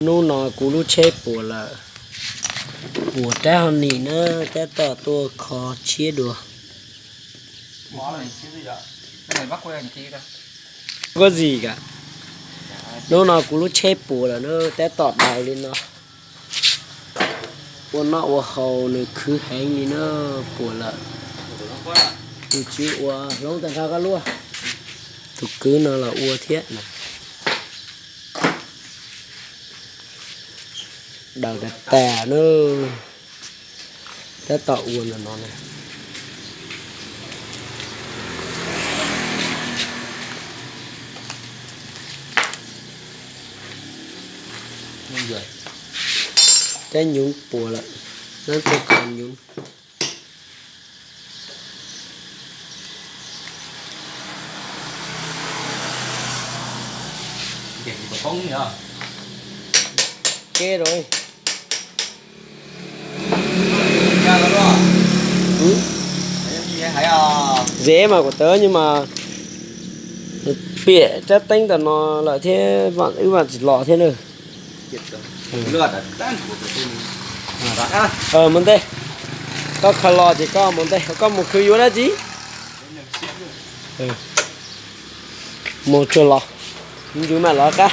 Hnub no kuv lub tsheb puas lawm, puas rab ho nim na, tab tom tuaj kho tshiab dua. Koj zis kam, hnub no kuv lub tsheb puas lawm na, tab tom daws li no. Ua noj ua haus nws khwv heev li na, puas lawm. Tus tswv ua hloov tag nrho koj luaj, tus kwv no los ua thiab na. Daws tas tas na, tab tom ua no no na. Cab nyuv puas lawm, nab tuaj kho nyuv. Kev rau. Dễ mà của tớ nhưng mà piam rab teeb ntawm no lawm thiab, wb vam tsis los thiab na. Mus ntej, koj kho los ces koj mus ntej, koj mus khwv yuav dab tsi? Mus tsuag los, mus yus mam los qab.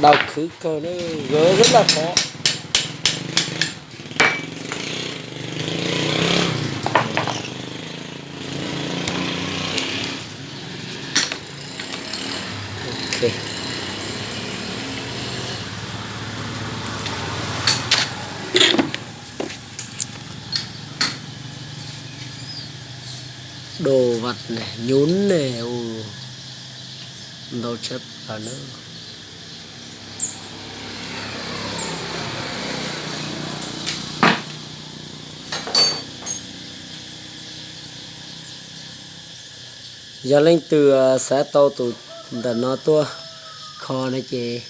Đau khứ cơ đấy, gỡ rất là khó. Ok. Đồ vật này, nhún này, ù, ntau tshaj plaws na. Yog leej twg xav tau tus ntawm no tuaj kho no ces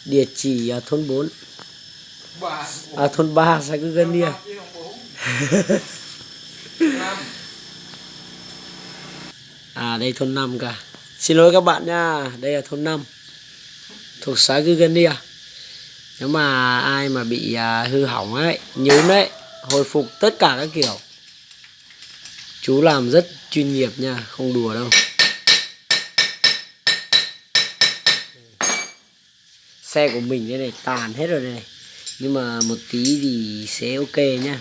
địa chỉ thôn bốn, à, thôn ba xã Cư Cân Nia. À, đây thôn năm kìa. Xin lỗi các bạn nha, đây là thôn năm, thuộc xã Cư Cân Nia. Nếu mà ai mà bị, à, hư hỏng ấy, nhún đấy, hồi phục tất cả các kiểu. Chú làm rất chuyên nghiệp nha, không đùa đâu. Xe của mình đây này, tàn hết rồi đây này. Nhưng mà một tí thì sẽ ok nhá.